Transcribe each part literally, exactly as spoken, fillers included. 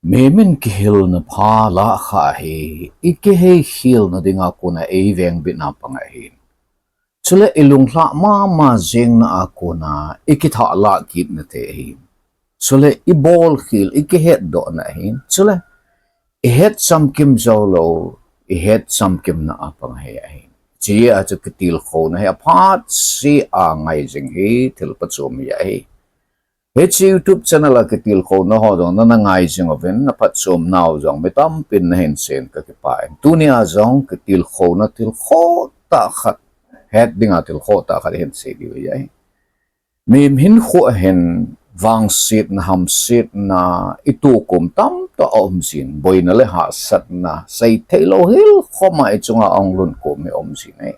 Mihem in kihilna pha lah kha hi, i kihei khilna dinga kona ei vengbitna pang ahi. Chule i lunglhah mama jingna a kona i kithah lah kitna te ahi. Chule i bolkhel, i kihetdohna ahi. Chule i het chamkim jou lou, i het chamkimna a pang hi ahi. Hichea chu kitilkhouna hi aphat sea ngai jing hi thil phachom hi ahi. Hiche YouTube channel a kitilkhouna ho jong nana ngai jing uvin, na phatchomnau jong mi tampin nahin seiyin kakipah in. Tunia jong kitilkhouna thil khoh tah khat, het dinga thil khoh tah khat hin sei diu ahi. Mihem hinkho a hin vangsetna, hamsetna, i tukum tamtah aum jin, boina le hahsatna, seithei lou hilkhom a i chunga ahung lunkhum hi aum jin ahi.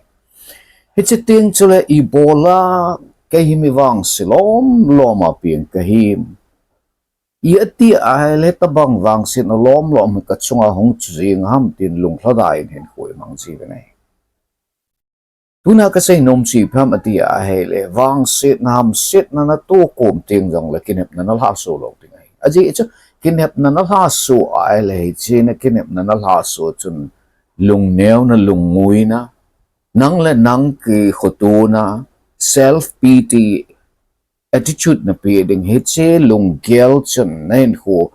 Hiche teng chule ibola kei hi mi vangse lomlom a peng kahi. I ati ahile tabang vangsetna lomlom hi kachunga hung chu jing ham tin lunglhada in hinkho i mang jiuvin ahi. Tuna kasei nom chu ipi ham ati ahile vangsetna, hamsetna na tukum teng jongle kinepna na lhahsuh lou ding ahi. Ajeh chu kinepna na lhahsuh ahile hiche na kinepna na lhahsuh chun lungneuna, lungnguina, nang le nang kikhotona, self pity, attitude na pe ding, hiche lunggel chun na hinkho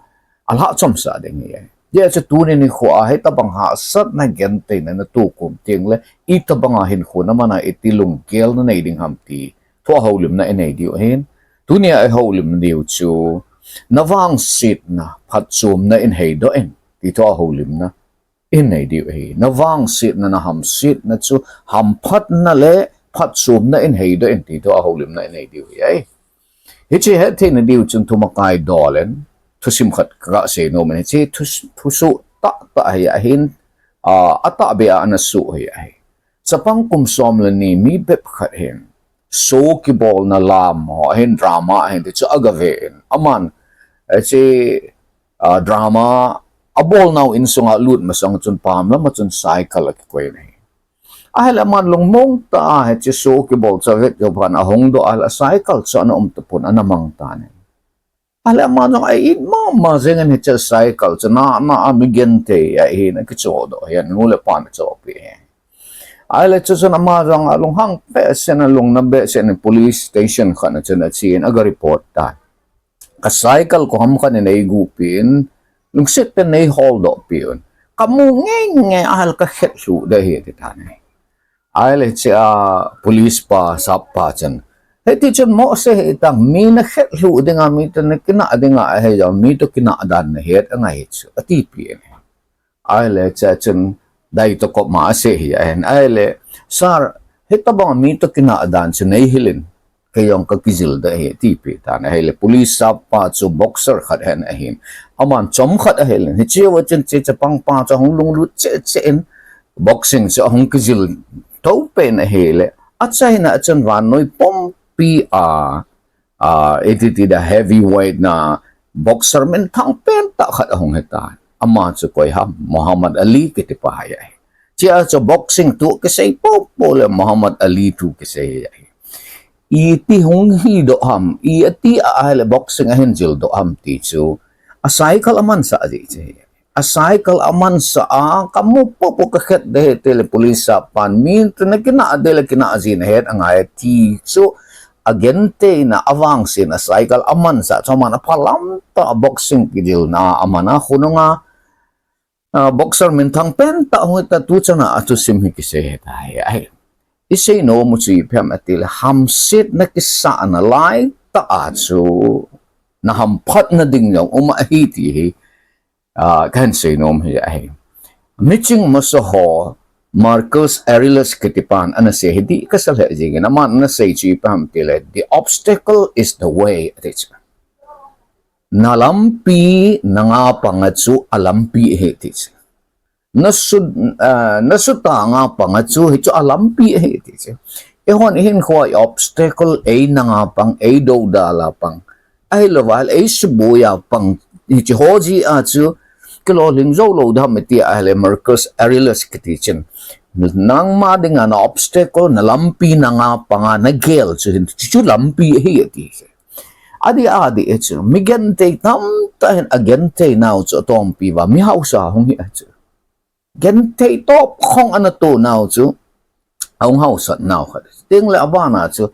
alhah chomsah ding ahi. Hijeh chun tuni nikho a hitabang hahsatna gentheina na tukum tengle itabanga hinkho na mana iti lunggel na nei ding ham ti thu a houlimna i nei diu ahin. Tunia i houlimna diu chu na vangsetna phatchomna in heidoh in ti thu a houlimna in nei diu ahi. Na vangsetna, na hamsetna chu hamphatna le phatchomna in heidoh in ti thu a houlimna in nei diu ahi. Hiche hettheina diu chun thumakai dol in thusim khat kasei nom in hiche thu, thusoh tahtah hi ahin, a, atahbeh a ana soh hi ahi. Chapang kum som le ni mi bep khat hin show kibolna lam ho ahin, drama ahin ti chu agave in aman hiche a, drama abolnau insunga alut masang chun pam lama chun cycle akikoi in ahi. Ahile aman lungmong tah a hiche show kibol chu avet jou phat in ahungdoh ahile cycle chu ana um tapon ana mang tan ahi. Ahile ama jong a-it mama jeng in hiche cycle chu nana a mi genthei ahin akichohdoh ahi, anu le apan achohpeh ahi. Ahile chuchun ama jong alunghang behseh in, alungna behseh in police station khat a chun achen aga report tan. Ka cycle koi ham khat in eiguhpeh in, lungset tah in eiholdohpeh un, kamu ngeingei ahile kakhetlhuh ding ahi ati tan ahi. Ahile hiche a police pa, sap pa chun, hiti chun mohseh hih tan, mi nakhetlhuh dinga, mi toh nakinah dinga ahijong mi toh kinah dan nahet angai chu atipeh in ahi. Ahile hiche a chun dai toh kop ma asei hi ahin. Ahile, Sir, hitabang mi toh kinah dan chu neihil in, kei jong kakijil ding ahi atipeh tan. Ahile police sap pa chu boxer khat ahin ahin, aman chomkhat ahil in, hichea chun hiche chapang pa chu ahung lunglut cheh cheh in boxing chu ahung kijil thoupen ahile, achaina a chun vannoi pumpi a, a, iti ti ding, heavyweight na boxer minthang pentah khat ahung hitan. Ama chu koi ham, Muhammad Ali kitipa hi ahi. Hichea chu boxing thu kisei poupou le Muhammad Ali thu kisei hi ahi. Iti hung hidoh ham, iti ahile boxing ahin jildoh ham ti chu a cycle amansah jeh chu ahi. A cycle amansah a, kamu poupou kakhet ding ahi atile police sap pan, mi toh nakinah ding le kinah ji nahet angai ati chu agentheina, avangsetna cycle amansah chu aman aphalam tah a boxing kijilna aman a khonunga, a, boxer minthang pentah hung hita, tuchan a athusim hi kisei hita hi ahi. Isei nom u chu ipi ham atile hamsetna kisahna laitah a chu na hamphatna ding jong um ahi ti hi, a, kahin sei nom hi ahi. Miching masa ho Marcus Aurelius kitipan ana sei hi dih kasa lheh jeng in, aman ana sei chu ipi ham atile, the obstacle is the way ati chu. Na lampi nanga panga chu alampi ahi ti chu. Na su, a, na sutanga panga chu hichu alampi ahi ti chu. Eihon ihinkhoa obstacle einanga pang, eidoudal a pang, ahilouva ahile eisuboiya pang, hiche ho jeh a chu kilolhing jou lou ding ham iti ahile Marcus Aurelius kiti chun, nangma dinga na obstacle, na lampi nanga panga nagel chu hin, chuchu lampi ahi ati chu. Adih adih e chu, mi genthei tamtah hin agenthei nau chu atompi uva, mi hausa hung hi a chu. Genthei top khong ana to nau chu, ahung hausat nau khat. Tin le abana chu,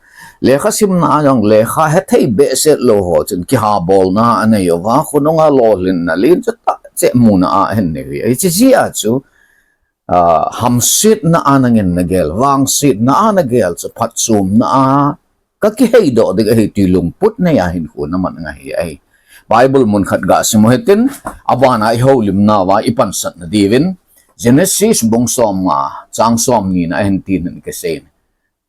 lekha simna a jong lekha hethei behseh lou ho chun kihabolna anei uva, khonunga lolhinna len chu tah cheh muna a ahin nei u ahi. Hiche jeh a chu, ah, hamsetna a nangin nagel, vangsetna a nagel chu phatchomna a kakiheidoh ding ahi ti lungput nei a hinkho naman ngai ahi. Bible mun khat gasim u hitin, abana ihoulimna uva ipansatna diuvin, Genesis bung somnga, chang somni na ahin tin kasei.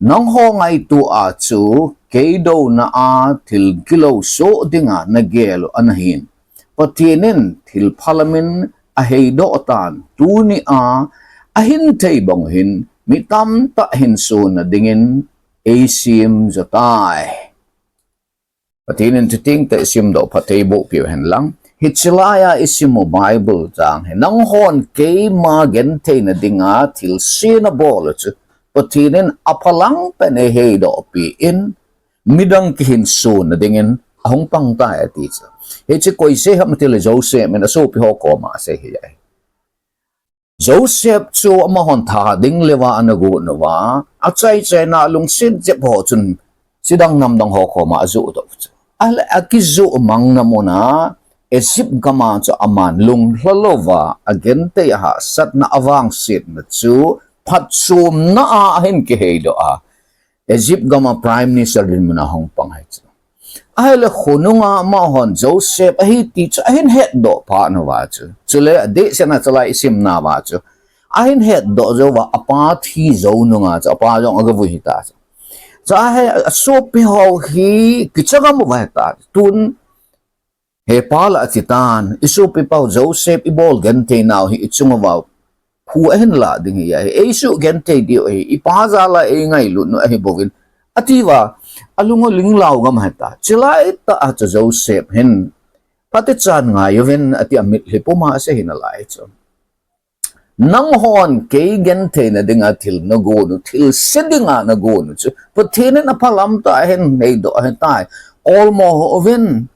Nangho ngaito a chu kei douna a thil kilou soh dinga nagel u ana hin, Pathen in thil phalamin aheidoh tan, tuni a ahin thei bang hin mi tamtah hinsona dingin eisem jo tai. Pathen in thuteng tah isimdoh phat thei boh piu hen lang. Hiche laiya isim u Bible chang hi, nanghon keima gentheina dinga thilse nabol u chu, Pathen in aphalang pen eiheidoh pi in, midang kihinsona dingin ahung pang tai ati chu. Hiche koi sei ham ti le Joseph in asopi ho koma asei hi ahi. Joseph chu amahon tha ding leuva ana gon uva, achaichaina lungset jep ho chun chidang namdang ho koma ajoh doh u chu. Ahile akijoh mang na muna Egypt gama chu aman lunglha louva, agenthei ahahsatna, avangsetna chu phatchomna a ahin kiheidoh a, Egypt gama Prime Minister dinmuna ahung pang ahi chu. Ahile khonunga amahon Joseph ahi ti chu ahin hetdoh phat uva chu, chule adehset a chulai isimna uva chu, ahin hetdoh jou uva, apa thi jou nunga chu apa jong agavui hita chu. Chu ahi, asopi ho hi kicha gam uva hita chu. Tun hepa la achi tan, isopi pau Joseph ibol genthei nau hi ichung uva phu ahin lah ding hi ahi, eisuh genthei diu ahi, ipa jal a eingailut u ahi bouvin, ati uva, alung u linglau gam hita. Chulai tah a chu Joseph hin, phatechan ngai uvin, ati a mitlhi puma asei hi nalai chu. Nanghon kei gentheina dinga thil nagon u, thilse dinga nagon u chu, Pathen in aphalam tah a ahin heidoh ahitai. Olmo ho uvin,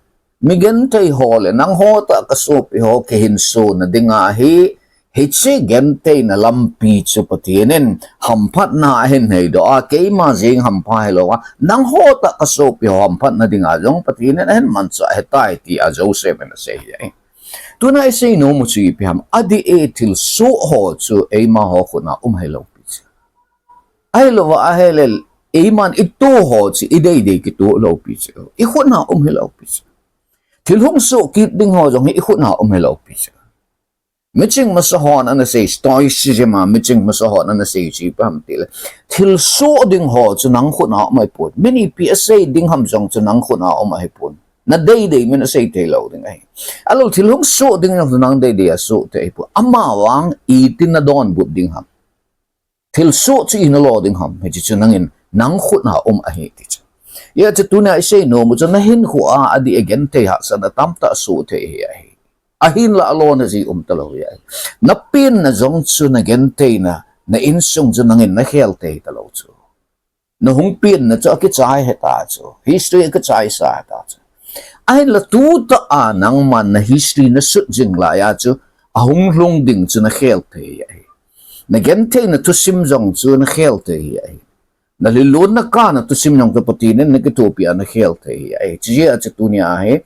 mi genthei ho le nangho tah kasopi ho kihinsona dinga hi, hiche gentheina lampi chu Pathen in hamphatna ahin heidoh a, keima jeng hampha hilouva, nangho tah kasopi ho hamphatna dinga jong Pathen in ahin manchah ahitai tia Joseph in asei hi ahi. Tuna isei nom u chu ipi ham, adeh e, thilsoh ho chu eima ho khut a um hilou pi chu. Ahilouva ahile, eiman ito ho chu ideidei kito lou pi chu, ikhut a um hilou pi chu. Thil hung soh kit ding ho jong hi ikhut a um hilou pi chu. Miching masa hon ana sei, Stoicism a miching masa hon ana sei chu ipi ham tile, thilsoh ding ho chu nang khut a um ahipon, min ipi asei ding ham jong chu nang khut a um ahipon. Nadeidei min asei theilou ding ahi. Ahilou, thil hung soh ding jong chu nang deidei a soh thei ahipon. Amavang iti nadonbut ding ham, thilsoh chu ina lo ding ham, hiche chu nangin nang khut a um ahi ti chu. Hijeh chun tunia isei nom u chu, nahinkho a adeh a genthei hahsatna tamtah soh thei hi ahi. Ahinlah alona ji um talou hi ahi. Napenna jong chu nagentheina, na insung chu nangin nakhel thei talou chu. Nahung penna chu akichai hita chu, history akichaisa hita chu. Ahinla tutah a nangman na history nasut jing laiya chu, ahung lhung ding chu nakhel thei hi ahi. Nagentheina thusim jong chu nakhel thei hi ahi. Nalhinlutna kana thusim jong chu Pathen in nakithopi a nakhel thei hi ahi. Hijeh a chu tunia hi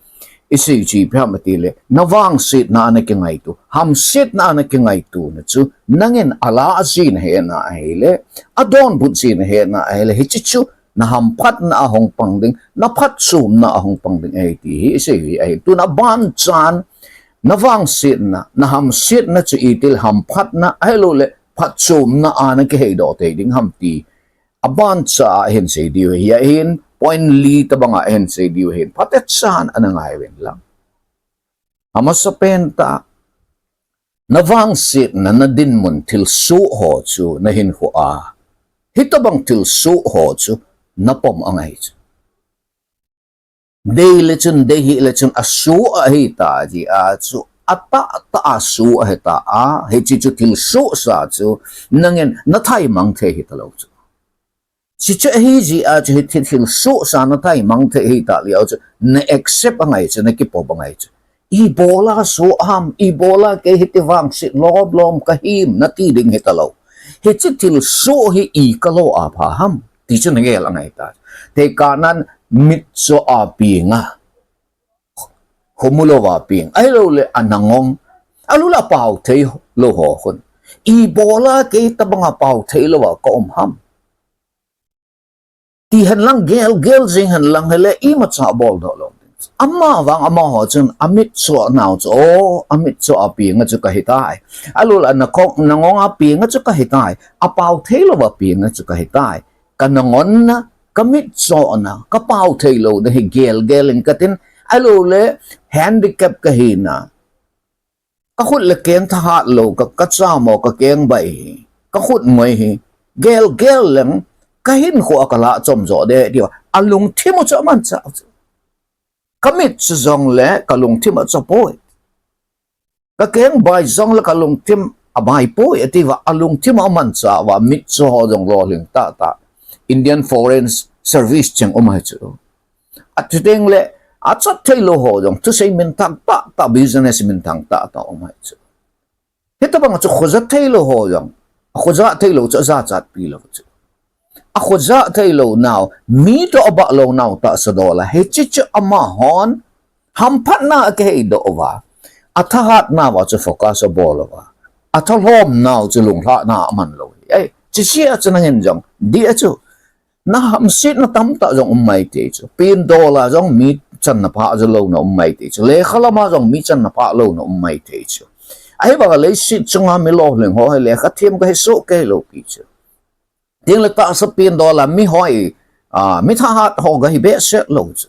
isei chu ipi ham atile, navangsetna a nakingaito, hamsetna a nakingaitona chu nangin alah jin nahetna ahile, adonbut jin nahetna ahile, hiche chu nahamphatna a hung pang ding, naphatchomna a hung pang ding ahi ti hi isei hi ahi. Tuna abanchan navangsetna, nahamsetna chu itile hamphatna ahiloule phatchomna a nakiheidoh thei ding ham ti abancha a ahin sei diu hi ahin, point li tobang a ahin sei diu ahin, phatechan ana ngai uvin lang. Amasapen tah, navangsetna, nadinmun thilsoh ho chu nahinkho a hitobang thilsoh ho chu napom angai chu. Dei le chun, dei hih le chun asoh ahita jeh a chu, atahtah a soh ahita a, hiche chu thilsohsa chu nangin nathaimang thei hitalou chu. Chuche ahi jeh a chu hiche thilsoh sa na thei mang thei hita leh chu na accept angai chu, na kipom angai chu. Ibola soh ham, ibola kei hiti vangset lom lom kahim nati ding hitalou. Hiche thilsoh hi i kalo a pha ham ti chu na gel angai ta. Tekahnan mitcho a peng a khomu louva peng, ahilouleh ana ngong, ahilouleh apao thei lou ho khun, ibola kei tobanga pao thei louva ka um ham ti henlang, gel gel jing henlang, hile imacha boldoh lou. Amavang amaho chun amitcho nau chu, o, amitcho a peng a chu kahitai. Ahilouleh ana ngong a peng a chu kahitai. Apao thei louva peng a chu kahitai. Kana ngonna, ka mitchohna, ka pao theilouna hi gelgel in katin, ahilouleh handicap kahina, ka khut le keng thahat lou, ka, ka chamo, ka kengbai hi, ka khut ngoi hi gelgel leng, ka hinkhoa ka lah chom jo de, tia alungthim u chu amanchah chu. Ka mit chu jongle ka lungthim acho poi. Ka kengbai jongle ka lungthim abai poi, atiuva alungthim amanchah uva mitcho ho jong lolhing tahtah Indian Foreign Service cheng um ahi chu. Achutengle achat theilou ho jong thusei minthang tahtah, business minthang tahtah um ahi chu. Hitobang chu khoja theilou ho jong, akhoja theilou chu ajachatpi lou chu. Akhoja theilou nau, mi toh abah lou nau tahsa dola, hiche chu amahon hamphatna akiheidoh uva, athahatna uva chu focus abol uva, athalhom nau chu lunglhahna aman lou hi. Ei, chujeh a chu nangin jong dih a chu, na hamsetna tamtah jong um maithei chu. Pen dola jong mi channa phah jo louna um maithei chu. Lekha lama jong mi channa phah louna um maithei chu. Ahivanga leiset chunga mi lolhing ho hi lekha them kahi soh kei lou pi chu. Tengle tahsa pen dola mi hoi, a, mi thahat ho kahi behseh lou chu.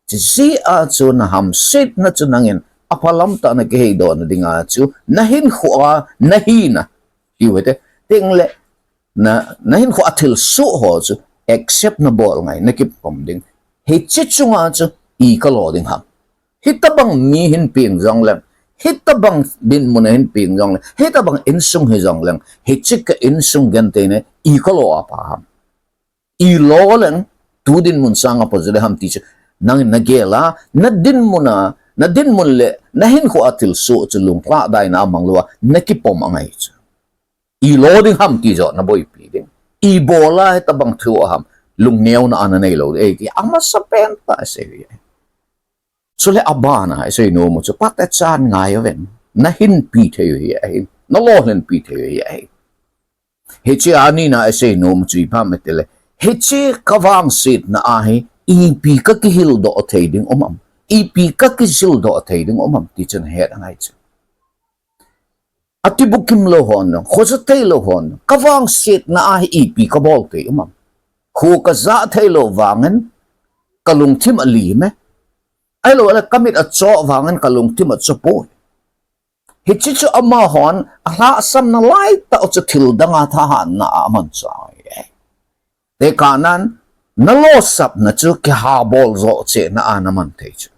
Chujeh a chu na hamsetna chu nangin aphalam tah na kiheidoh na dinga chu, na hinkhoa, na hina, hiu hite. Tengle na, na hinkhoa thilsoh ho chu accept na bol ngai, na kipom ding. Hiche chunga chu i kalo ding ham. Hitobang mi hin peng jongleng, hitobang dinmun a hin peng jongleng, hitobang insung hi jongleng, hiche ka insung gentheina i kalo a pha ham. I lo leng, tu dinmun sanga pha jole ham ti chu nangin na gel a, na dinmun a, na dinmun le na hinkhoa thilsoh chu lunglhahdaina amang louva na kipom angai chu. I lo ding ham ti joh na boipi ding. Ibola hitobang thu aham, lungneona ana neilou ding, ei ti amasapen tah asei u ahi. Chule abana isei nom u chu, phatechan ngai uvin, na hinpi thei u hi ahi, na lolhinpi thei u hi ahi. Hiche a nina isei nom u chu ipi ham itile, hiche ka vangsetna a hi ipi ka kihildoh thei ding um am, ipi ka kijildoh thei ding um am ti chu na het angai chu. Atibukim lou hon jong, khoja theilou hon jong, ka vangsetna a hi ipi ka bol thei um am. Kho ka ja theilou vangin ka lungthim alim e. Ahilouleh ka mit acho vangin ka lungthim acho poi. Hiche chu amahon alhahsamna laitah u chu thil danga thahatna a amanchah u ahi. Tekahnan na losapna chu kihabol joh chehna a na man thei chu.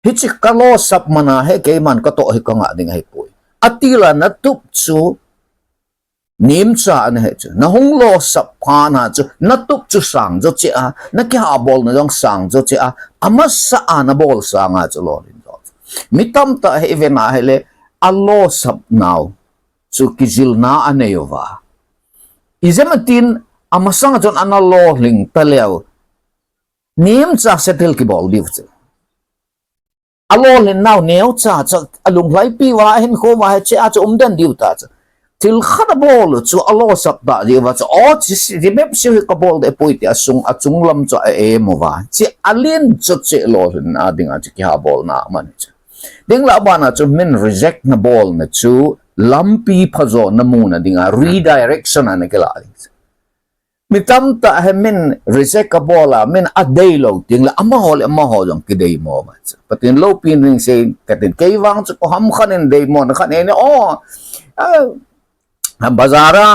Hiche ka losap man a hi keiman ka toh hi ka ngah ding ahipoi. Atil a na tup chu nemcha ana hi chu. Na hung losap phat na chu na tup chu sang jo cheh a, na kihabolna jong sang jo cheh a, amasa a na bol sanga chu lolhin jo. Mi tamtah hi i vet na hile, alosap nau chu kijilna anei uva, ijemtin amasang chun ana lolhing taleu, nemcha settle kibol diu chu. Alolhin nau neocha chu alunglhaipi uva, ahinkho uva hiche a chu umden diu ta chu. Thil khat abol u chu alosap ta diu va chu, o, chi, chi bep seh hi kabol deh poi ti asung, achung lam chu a-em uva, chi alen chu che lolhinna dinga chu kihabolna aman chu. Ding lah bana chu min reject na bolna chu lampi phajo na muna dinga redirection a na kilah ding chu. Mi tamtah hi min reject kabol a, min adeilou tengle amaho le amaho jong kideimo uva chu. Pathen loupina ding sei katin, kei vang chu koiham khat in deimo na khat nei ne, o, a, bazar a,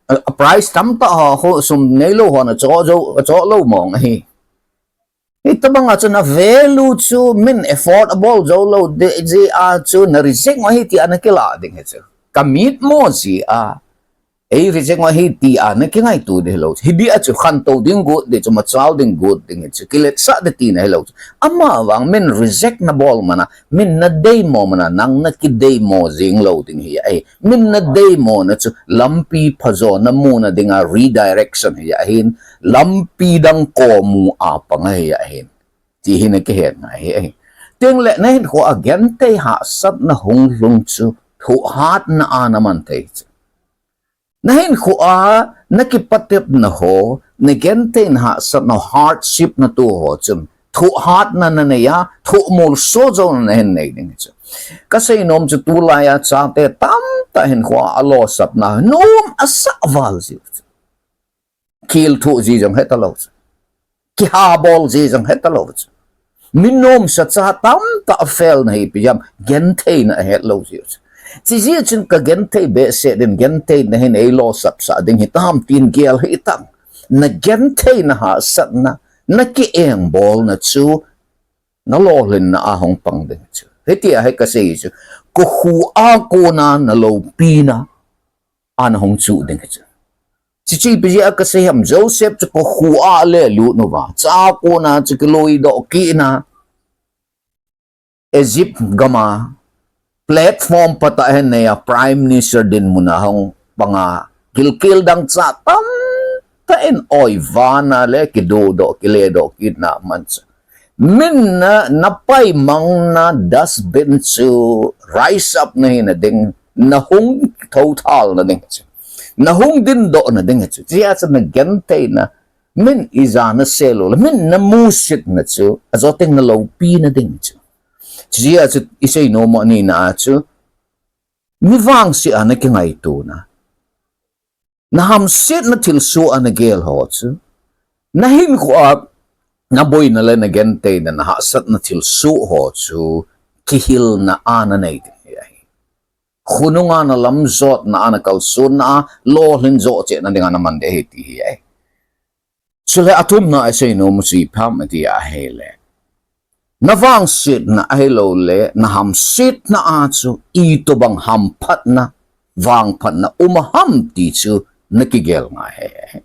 a price tamtah ho, ho sum neilou hon acho jou, acho lou mong ahi. Hitobanga chu na value chu min afford abol jou lou ding jeh a chu na reject u ahi ti a na kilah ding hi chu. Ka mitmo jeh a, Ei reject u ahi tia na kingaito ding hilou. Hiti a chu khantou ding got ding chu, machal ding got ding chu, kiletsah ding tina hilou chu. Amavang min reject na bol mana, min na deimo mana, nang na kideimo jing lou ding hi ahi. Min na deimo na chu lampi phajo na muna dinga redirection hi ahin, lampi dang komu a pang ahi ahin. Ti hi na kihet ngai hi ahi. Tengle na hinkhoa genthei hahsatna hung lhung chu thohhatna a na man thei chu. Na hinkhoa na kipatepna ho, na genthei na hahsatna hardship na to ho chun thohhatna na nei a, thohmolso jouna na hin nei ding chu. Ka seinom chu tulai a chate tamtah hinkhoa alosapna nom asah val jiu chu. Kil thoh ji jong hetalou chu. Kihabol ji jong hetalou chu. Min nomsa cha tamtah a fail na hi ipi jam genthei na hetlou jiu chu. Chijeh chun ka genthei behseh din genthei na hin eilosapsah ding hitam tin gel hitang. Na genthei na hahsatna, na kiengbol na chu, na lolhinna a hung pang ding chu. Hitia hi ka sei chu. Kokhu a kona na loupina a na hung chu ding chu. Chuche ipi jeh a ka sei ham, Joseph chu kokhu a le lut uva. Cha kona chu kiloidoh kit na. Egypt gam a platform patah hin nei a Prime Minister dinmun a hung pang a. Gilkel dangchah tamtah in oivana le kidodoh, kiledoh kit na man chu. Min na, na paimang na dustbin chu rise up na hina ding, na hung thothal na ding chu. Na hung dindoh na ding chu. Chijeh chu na genthei na, min ija na selou le, min na musit na chu, ajo teng na loupi na ding chu. Chijeh chu i seinom u a nina a chu, mi vangse a na kingaito na, na hamsetna thilsoh a na gel ho chu, na hinkhoa na boina le na genthei na, na hahsatna thilsoh ho chu, kihilna a na nei ding hi ahi. Khonunga na lamjotna a na kalsonna a, lolhin joh cheh na dinga na man ding ahi ti hi ahi. Chule athumna a i seinom u chu ipi ham ati ahile, na vangsetna ahilou le, na hamsetna a chu itobang hamphatna, vangphatna um a ham ti chu na kigel ngai ahi.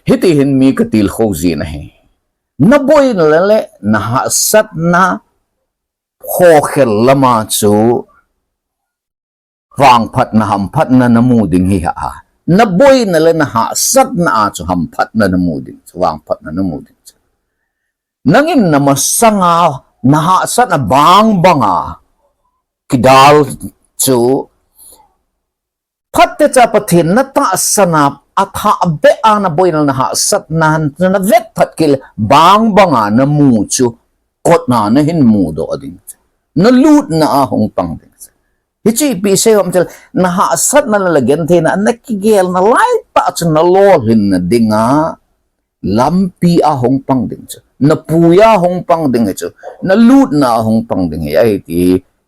Hiti hin mi ka tilkhou jin ahi. Na boina le, le na hahsatna khokhel lama chu vangphatna, hamphatna na mu ding hi ha. Na boina le na hahsatna a chu hamphatna na mu ding chu, vangphatna na mu ding chu. Nangin na masanga na hahsatna bangbanga kidal chu, phatecha Pathen na tahsan a, athah beh a na boina le na hahsatna na vet phat kit le bangbanga na mu chu, kotna na hin mudoh ding chu, na lutna a hung pang ding chu. Hiche ipi sei ham tile, na hahsatna le na gentheina, na kigelna laitah chu na lolhinna dinga lampi a hung pang ding chu, na pui a hung pang ding hi chu, na lutna a hung pang ding hi ahi ti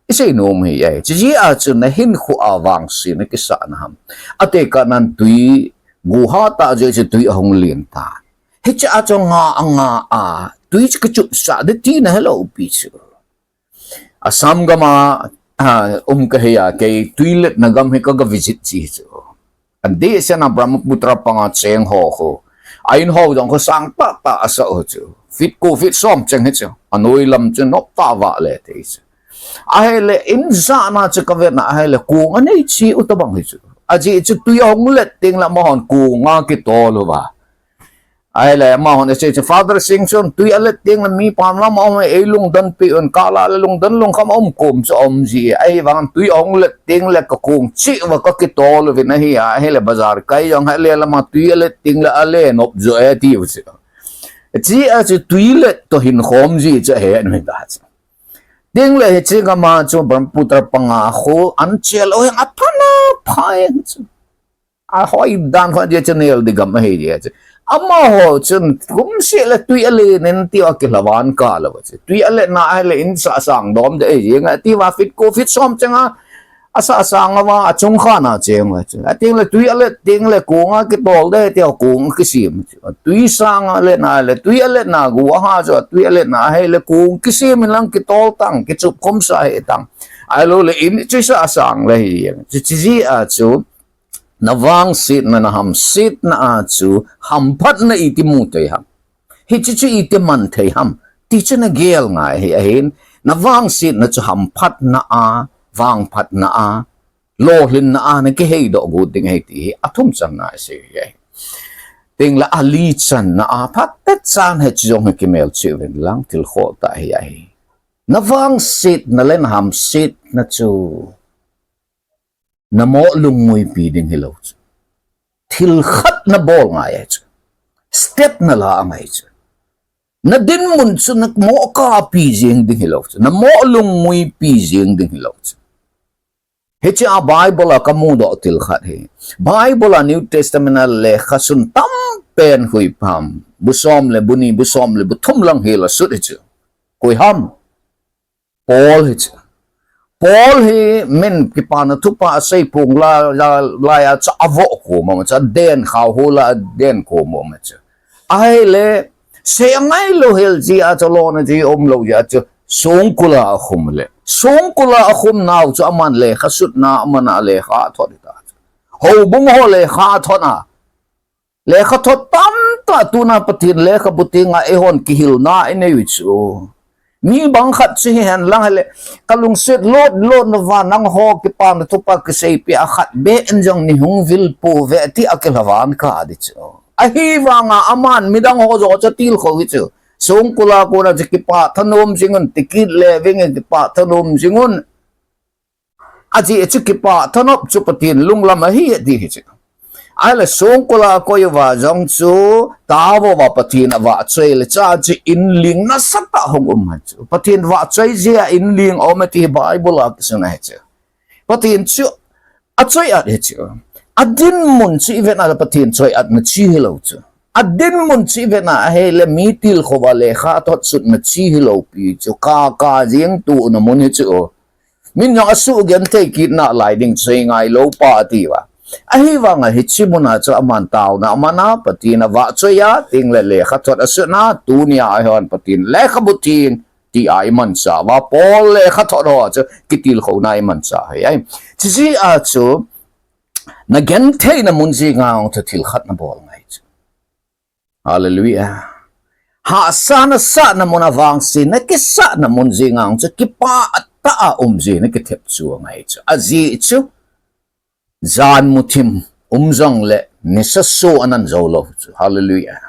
i seinom hi ahi. Chijeh a chu na hinkhoa vangse na kisah na ham. Atekah nan tui, guha tah jeh chu tui ahung len tan. Hiche a chu nga a nga a, tui chu kichupsah ding tina hilou pi chu. Assam gam a, ah, um ka hi a, kei tuiletna gam hi ka ga visit ji chu. Adehset a Brahmaputra panga cheng ho khu, a in ho jong khu sang tahtah asah u chu. Feet ko feet som cheng hi chu. Anoi lam chu nop tah a vale thei chu. Ahile in jana chu ka vetna ahile kong anei cheh u tobang hi chu. Ajeh chu tui ahung let teng le amahon kong a kitol uva. Ahile amahon asei chu, Father Singson, tui alet teng le mi pam lam a um e, ei lungdon peh un, kala le lungdon lungkham a um kom chu aum ji e. Ahivangin tui ahung let teng le ka kong cheh uva ka kitol uvin ahi a, ahile bazar kai jong hi le lama tui alet teng le ale nop jo e ati u chu. Chea chu tui let toh hin khom ji chu ahe nu hi ta chu. Tengle hiche gam a chu Brahmaputra panga khu an chel u hi apha na pha e chu. Ahoi dan ho dia chu nel di gam ahi dia chu. Amaho chun kumseh le tui alen in tia kilhavan ka lou chu. Tui alet na ahile in sah sang dom de ahi nga tia feet ko feet som chenga asah sang uva achung khat a cheng uva chu. Atengle tui alet tengle kong a kitol de tia kong kisem chu. Tui sang alet na le tui alet na gu aha chu tui alet na ahile kong kisem in lang kitol tang kichup khom sa hi tang. Ahilou le in chu sah sang le hi. Chu chijeh a chu Na vangsetna, na hamsetna a chu hamphatna iti mu thei ham? Hiche chu iti man thei ham? Ti chu na gel ngai hi ahin. Na vangsetna chu hamphatna a, vangphatna a, lolhinna a na kiheidoh got ding ahi ti hi athum channa a isei hi ahi. Tengle ali channa a phatecha hiche jong hi kimelchih uvin lang thil khoh tah hi ahi. Na vangsetna le na hamsetna chu na moh lungmuipi ding hilou chu. Thil khat na bol ngai ahi chu. Step na la angai chu. Na dinmun chu na moh kapi jeng ding hilou chu. Na moh lungmuipi jeng ding hilou chu. Hiche a Bible a ka mudoh thil khat hi. Bible a New Testament a lekha sun tam pen hui pam. Bu som le bu ni, bu som le bu thum lang hi la sut hi chu. Koi ham? Paul hi chu. Paul hi min kipana thupha asei pung la, la, lai a chu avoh ko ma chu, aden khau ho la aden ko ma chu. Ahile, sei angai lou hel ji a chu lona ji um lou ji a chu, songkul a akhum le. Songkul a akhum nau chu aman lekha sutna, aman a lekha thot ta chu. Houbung ho lekha thot a. Lekha thot tamtah tuna Pathen lekhabu tenga eihon kihilna inei u chu. Mi bang khat chu hihen lang hile, ka lungset lot lot na va nangho kipana thupha kiseipi a khat beh in jong nei hung vil pouve ti a kilhavan ka di chu. Ahivanga aman midang ho jo cha tilkhou hi chu. Songkul a kona chu kipah thanom jing un, tikit le ving in kipah thanom jing un. Ajeh chu kipah thanop chu Pathen lunglam ahi ati hi chu. Ahile songkul a koi uva jong chu, tao uva Pathen avahchoi le cha chu inling nasatah hung um ahi chu. Pathen vahchoi jeh a inling aum ati hi Bible a kisun ahi chu. Pathen chu achoi at hi chu. Adinmun chu ivet a le Pathen choi atna chi hilou chu. Adinmun chu ivet a ahile mi tilkhou va lekha thot sutna chi hilou pi chu. Ka, ka jeng tuna mun hi chu. Min jong asugenthei kit nalai ding chu sei ngai lou pa ati uva. Ahivanga hiche muna chu aman taona aman a, Pathen avahchoi a, tengle lekha thot asutna, tunia eihon Pathen lekhabu theng ti a imanchah uva, Paul lekha thot ho chu kitilkhouna imanchah hi ahi. Hiche jeh a chu na gentheina mun jenga jong chu thil khat na bol ngai chu. Hallelujah. Hahsa na sahna mun, avangse na kisahna mun jenga jong chu kipah tah a um ji na kithep chu angai chu. Ajeh chu, jan muthim um jongle nisa so anan jou lou chu. Hallelujah.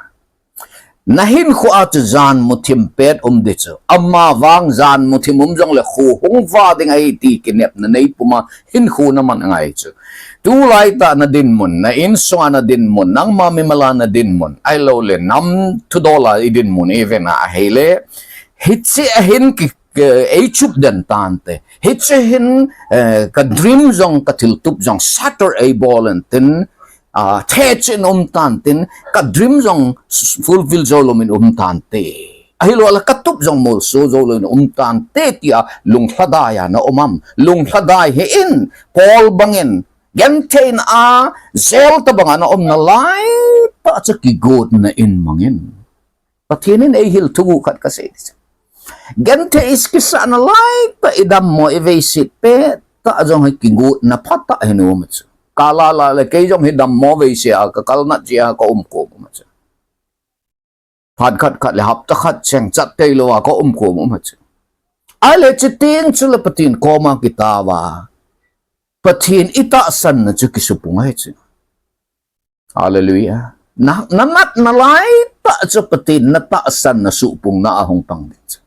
Na hinkho a chu jan muthim pet um ding chu. Amavang jan muthim um jongle kho hung va ding ahi ti kinepna nei puma hinkho na man angai chu. Tulai tah na dinmun, na insunga na dinmun, nangma mimal a na dinmun, ahilouleh nam thudol a i dinmun ivet a ahile, hiche a hin ki, ki, ei chup den tante. Hiche hin, eh, ka dream jong, ka thiltup jong shatter ei bol intin, ah, thechin um tantin, ka dream jong fulfill jou louvin um tante. Ahilou le ka tup jong molso jou louvin um tante tia lunglhadai a na um am. Lunglhadai hih in, Paul bangin, gentheina a jail tabang a na um nalai tah chu kigotna in mangin. Pathen in ei hil thuguh khat ka sei ding chu. Genthei i kisah nalai tah, i dammo, i veiset pet tah jong hi kigotna phatah hi na um chu. Ka la la le kei jong hi dammo veiset a ka kalnat jeh a ka um ko um chu. Phat khat khat le hapta khat cheng chat tailou a ka um ko um chu. Ahile chuteng chule Pathen koma kitao va, Pathen i tahsanna chu kisupung ahi chu. Hallelujah. Na, na nat nalai tah chu Pathen na tahsanna supungna a hung pang ding chu.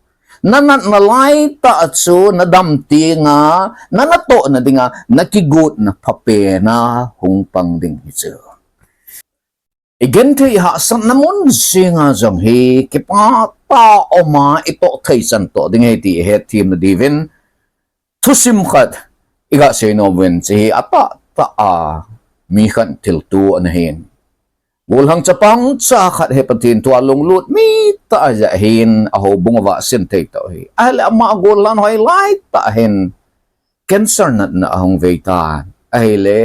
Na nat nalai tah chu na dam tenga, na natohna dinga, na kigotna phapen a hung pang ding hi chu. I genthei hahsatna mun jenga jong hi kipah tah a um a i toh thei chan toh ding ahi ti i hetthem na diuvin thusim khat i ga sei nom uvin, hiche hi atahtah a mi khat thilto ana hin. Gollhang chapang cha khat hi Pathen thu a lunglut mi tah ahi jeh hin a houbung a vahsin thei tah u hi. Ahile ama gollhang hoi lai tah hin cancer natna ahung vei tan. Ahile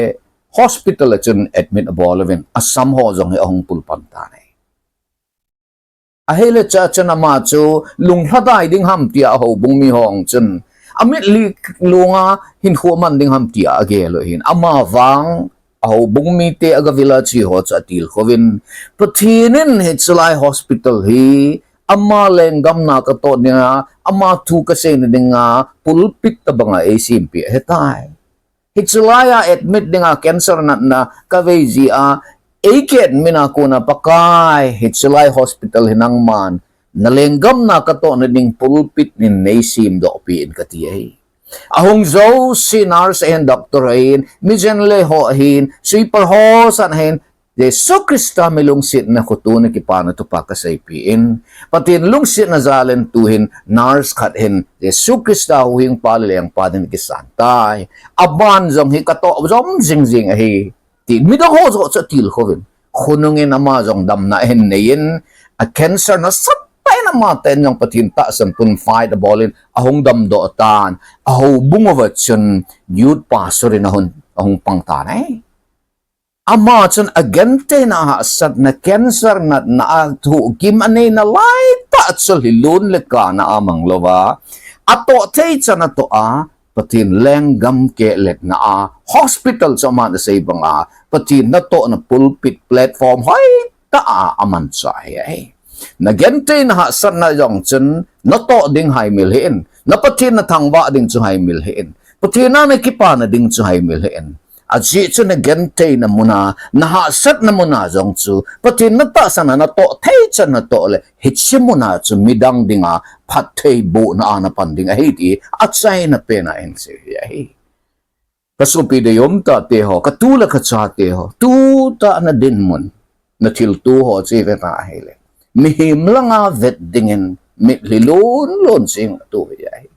hospital a chun admit abol uvin, asam ho jong hi ahung pul pan tan ahi. Ahile chuche chun ama chu lunglhadai ding ham tia a houbung mi ho chun, amitlhi lunga hinkho man ding ham tia agel u ahin. Ama vang ahoubung mite agavil a chu hiho chu atilkhouvin, Pathen in hiche lai hospital hi ama lenggam na katoh dinga, ama thu kasei na dinga pulpit tobanga eisempeh ahitai. Hiche lai a admit dinga cancer natna kavei jeh a, eiki admit na kona Pakai, hiche lai hospital hi nangman nalenggam na katoh na ding pulpit in neisemdoh peh in kati ahi. Ahung jouse, nurse ahin, doctor ahin, mijen le ho ahin, sweeper ho san ahin, Jesu Christa mi lungsetna, khotona, kipana thupha kaseipeh in, Pathen lungsetna jal in tuhin nurse khat hin Jesu Christa huhhingpa le lengpa din kisan tai. Aban jong hi katoh jom jingjing ahi, tin midang ho joh chu atilkhouvin, khonung in ama jong damna ahin nei in, a cancer nasatah in ama tah in jong Pathen tahsan pun fight abol in ahung damdoh tan, ahoubung uva chun youth pastor in ahung, ahung pang tan ahi. Ama chun agentheina, ahahsatna, cancer natna a thohgim aneina laitah chu lhilun le kana amang louva, atoh thei chan atoh a, Pathen lenggam kehletna a hospital chu aman asei banga Pathen natohna pulpit platform hoitah a amanchah ahi. Nagentheina, hahsatna jong chun natoh ding haimil hih in, na Pathen nathangvah ding chu haimil hih in, Pathen a nakipana ding chu haimil hih in. Ajeh chu nagentheina muna, nahahsatna muna jong chu Pathen natahsan a natoh thei chan natoh le, hiche muna chu midang dinga phattheibohna a napan ding ahi ti achaina pen a ahin sei ahi. Kasopi deium tahte ho, katu le kachate ho, tutah nadinmun, nathilto ho chu ivet a ahile, mihem langa vet dingin mitlhi lonlon jing atu hi ahi.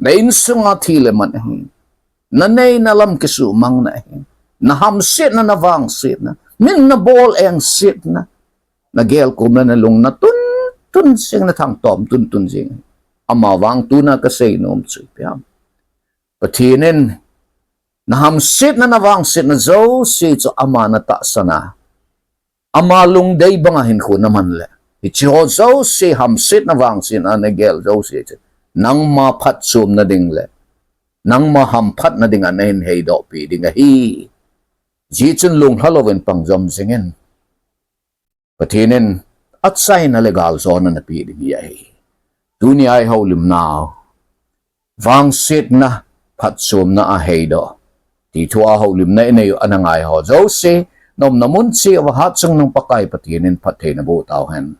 Na insunga thi le man ahi, naneina lam kisumangna ahi, nahamsetna, navangsetna, min nabol engsetna, nagel kom le nalung natun tun jing, nathangtom tun tun jing. Amavang tuna kaseinom chu ipi ham, Pathen in nahamsetna, navangsetna jouse chu ama natahsan a, ama lungdei banga hinkho naman le, hicheho jouse hamsetna, vangsetna nagel jouse chu nangma phatchomna ding le nangma hamphatna dinga nahin heidohpeh ding ahi. Hijeh chun lunglha louvin pang jom jingin, Pathen in achaina le galjona napeh ding ahi. Tunia ihoulimnau, vangsetna, phatchomna a heidoh ti thua houlimna inei u ana ngaiho jouse, naumna mun cheh uva hatchungnung Pakai Pathen in phatthei naboh tauhen.